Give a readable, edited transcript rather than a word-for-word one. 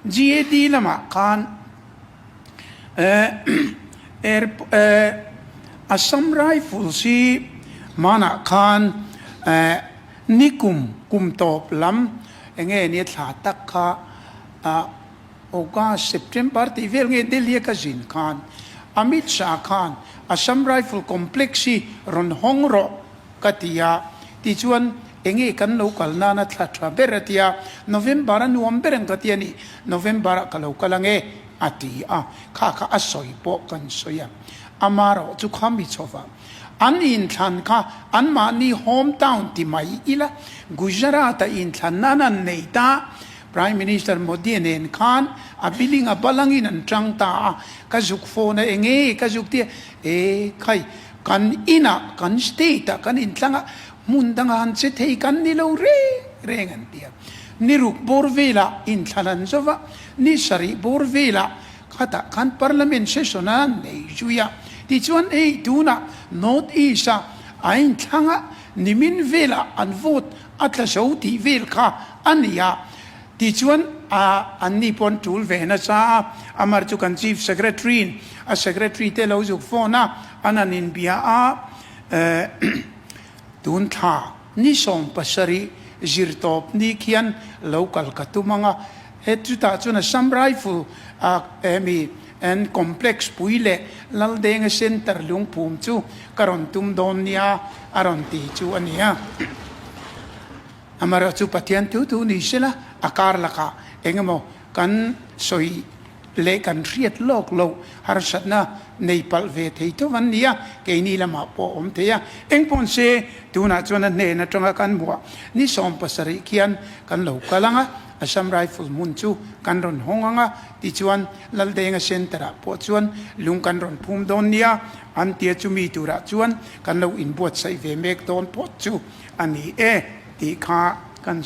GAD lamah khan Assam Rifles hi hmanah khan nikum kum tawp lam enge nia thla tak kha August, September tih vel nge Delhi a ka zin khan Amit Shah khan Assam Rifle Complex hi rawn hawng rawh ka ti a, tichuan enge kan lo kal nana thla tha ber a ti a, November a nuam ber ang ka ti a ni, November ah ka lo kal ang e a ti a, kha kha a sawi pawh kan sawi a, amarawh chu kha mi chhova an inthlan kha anmahni home town ti mai ila Gujarat a inthlan nan an nei ta, Prime Minister Modi nen khan a biling a balangin an tang ta a, ka zuk phone a enge ka zuk tia e khai kan inah kan state ah kan intlang a hmun dangah han che thei kan ni lo reng reng an ti a. Ni ruk bawr velah inthlan an zo va, ni sarih bawr velah khatah khan Parliament session a nei zui a. Tichuan hei tunah North East ah a inthlang a, nimin velah an vote a tla zo tih vel kha a ni a. Tichuan a anni pawh an tul ve nasa a, amar chu kan Chief Secretary in a Secretary te lo zuk phone a, an han inbia a, tun thla ni 70 zirtawp ni khian lo kal ka tum ang a, he chutah chuan Assam Rifle a hemi an complex pui leh Laldenga Centre lungphum chu ka rawn tum dawn nia a rawn ti chu a ni a. Amaherawh chu Pathian thu thu ni sela a kar lakah engemaw kan sawi leh kan hriat lawk loh harsatna nei palh ve thei tho an ni a, keini lamah pawh a awm thei a. Engpawn se tunah chuan a hnen atanga kan hmuah ni 70 khian kan lo kal ang a, Assam Rifle hmun chu kan rawn hawng ang a, tichuan Laldenga Centre-ah pawh chuan lung kan rawn phum dawn nia an tia chumi turah chuan kan lo inbuatsaih ve mek dawn phawt chu a ni e tih kha kan.